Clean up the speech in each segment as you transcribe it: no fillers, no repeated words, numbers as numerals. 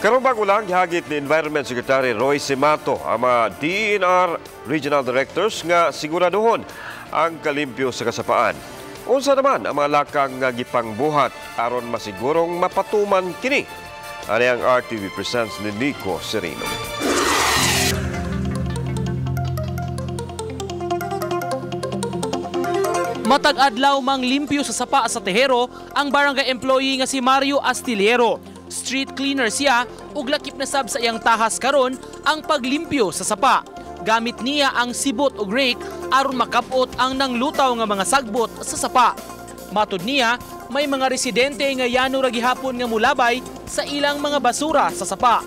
Karong bago lang, gihagit ni Environment Secretary Roy Cimatu ang mga DENR Regional Directors nga siguraduhon ang kalimpyo sa kasapaan. Unsa naman ang mga lakang nga gipangbuhat aron masigurong mapatuman kini? Ani ang RTV Presents ni Nico Serino. Matag adlaw mang limpyo sa sapa sa Tejero ang barangay employee nga si Mario Astillero. Street cleaner siya ug lakip na sab sa iyang tahas karon ang paglimpyo sa sapa. Gamit niya ang sibot ug rake aron makapot ang nanglutaw nga mga sagbot sa sapa. Matud niya, may mga residente nga yano ra gihapon nga mulabay sa ilang mga basura sa sapa.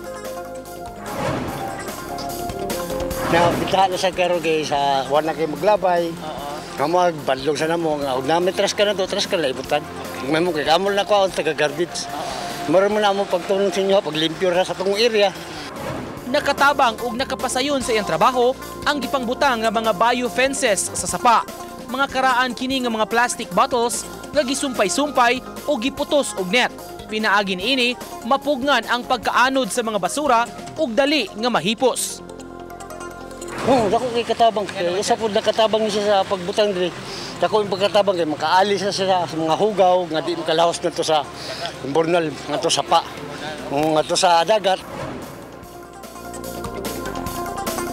Nabitahan na sa karon kay sa wala kay maglabay. Kamo badlong sa namo nga og nami tras ka na to, tras ka na ibutan. May mo kay kamol na ko ang taga garbage. Maro mo na mo pagtulong sa inyo, paglimpyo ra sa tong area. Nakatabang og nakapasayon sa iyang trabaho ang gipangbutang nga mga bio fences sa sapa. Mga karaan kini nga mga plastic bottles nga gisumpay-sumpay o giputos og net. Pinaagi niini mapugngan ang pagkaanod sa mga basura ug dali nga mahipos. Oh, dako kay katabang kay isa pud nakatabang ni siya sa pagbutang diri. Dako yung pagkatabang kay makaali siya sa mga hugaw nga di makalahos ngadto sa imburnal, ngadto sa sapa, ngadto sa dagat.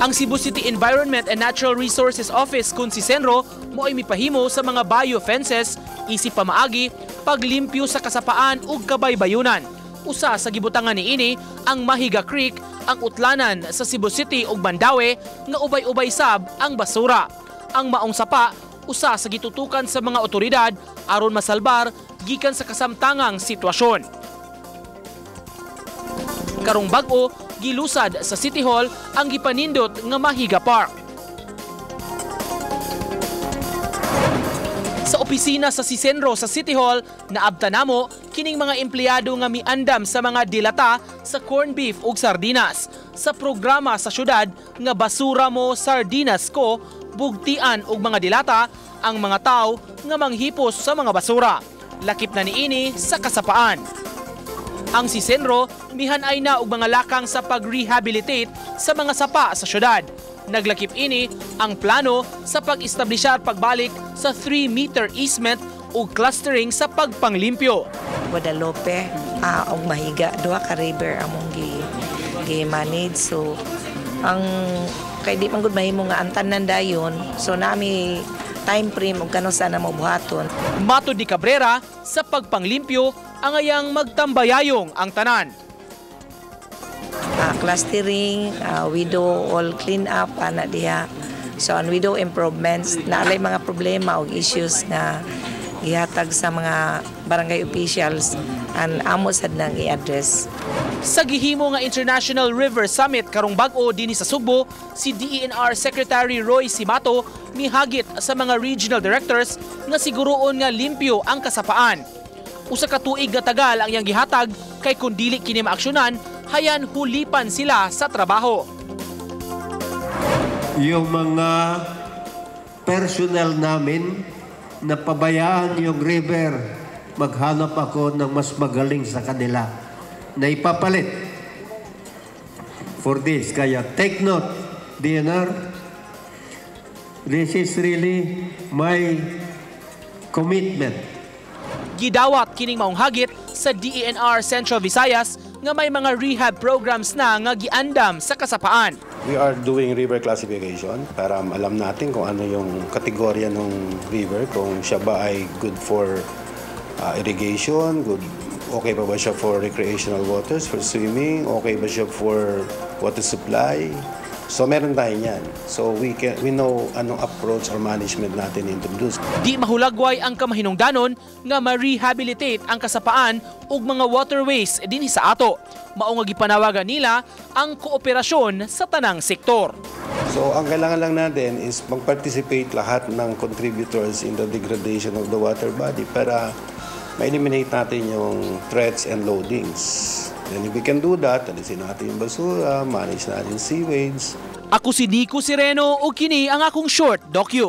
Ang Cebu City Environment and Natural Resources Office kun si Senro mo'y mipahimo sa mga bio fences isip pamaagi paglimpyo sa kasapaan ug kabaybayunan. Usa sa gibutangan niini ang Mahiga Creek, ang utlanan sa Cebu City ug Mandaue nga ubay-ubay sab ang basura. Ang maong sapa usa sa gitutukan sa mga otoridad aron masalbar gikan sa kasamtangang sitwasyon. Karong bag-o, gilusad sa City Hall ang gipanindot nga Mahiga Park. Sa opisina sa Sisenro sa City Hall, naabta namo kining mga empleyado nga miandam sa mga dilata sa corned beef ug sardinas. Sa programa sa syudad nga Basura Mo Sardinas Ko, bugtian og mga dilata ang mga tao nga manghipos sa mga basura. Lakip na niini sa kasapaan. Ang Sisenro mihanay na og mga lakang sa pag-rehabilitate sa mga sapa sa syudad. Naglakip ini ang plano sa pag-establishar pagbalik sa 3-meter easement o clustering sa pagpanglimpyo. Guadalupe og Mahiga, duha ka river among gi-manage. So ang kay di man gud mahimo nga ang tanan dayon, so nami time frame og kanus-a na mabuhaton. Matod ni Cabrera, sa pagpanglimpyo angayang magtambayayong ang tanan. Clustering, we do all clean up ana diha. So and we do improvements. Naalay mga problema og issues na gihatag sa mga barangay officials and amo sad nang i-address. Sa gihimo nga International River Summit karong bag-o dinhi sa Sugbo, si DENR Secretary Roy Cimatu mihagit sa mga regional directors nga siguroon nga limpyo ang kasapaan. Usa ka tuig nga tagal ang iyang gihatag kay kun dili kini maaksyonan, hayan hulipan sila sa trabaho. Yung mga personnel namin na pabayaan yung river, maghanap ako ng mas magaling sa kanila na ipapalit for this. Kaya take note, DNR, this is really my commitment. Gidawat kining maong hagit sa DENR Central Visayas nga may mga rehab programs na nga giandam sa kasapaan. We are doing river classification para alam natin kung ano yung kategorya ng river, kung siya ba ay good for irrigation, good, okay pa ba siya for recreational waters, for swimming, okay ba siya for water supply. So meron tayo niyan. So we know anong approach or management natin introduce. Di mahulagway ang kamahinungdanon nga ma-rehabilitate ang kasapaan ug mga waterways dinhi sa ato. Mao nga gipanawagan nila ang kooperasyon sa tanang sektor. So ang kailangan lang natin is mag-participate lahat ng contributors in the degradation of the water body para ma-eliminate natin yung threats and loadings. And if we can do that, alisin natin yung basura, manage natin sewage. Ako si Nico Sireno o kini ang akong short docu.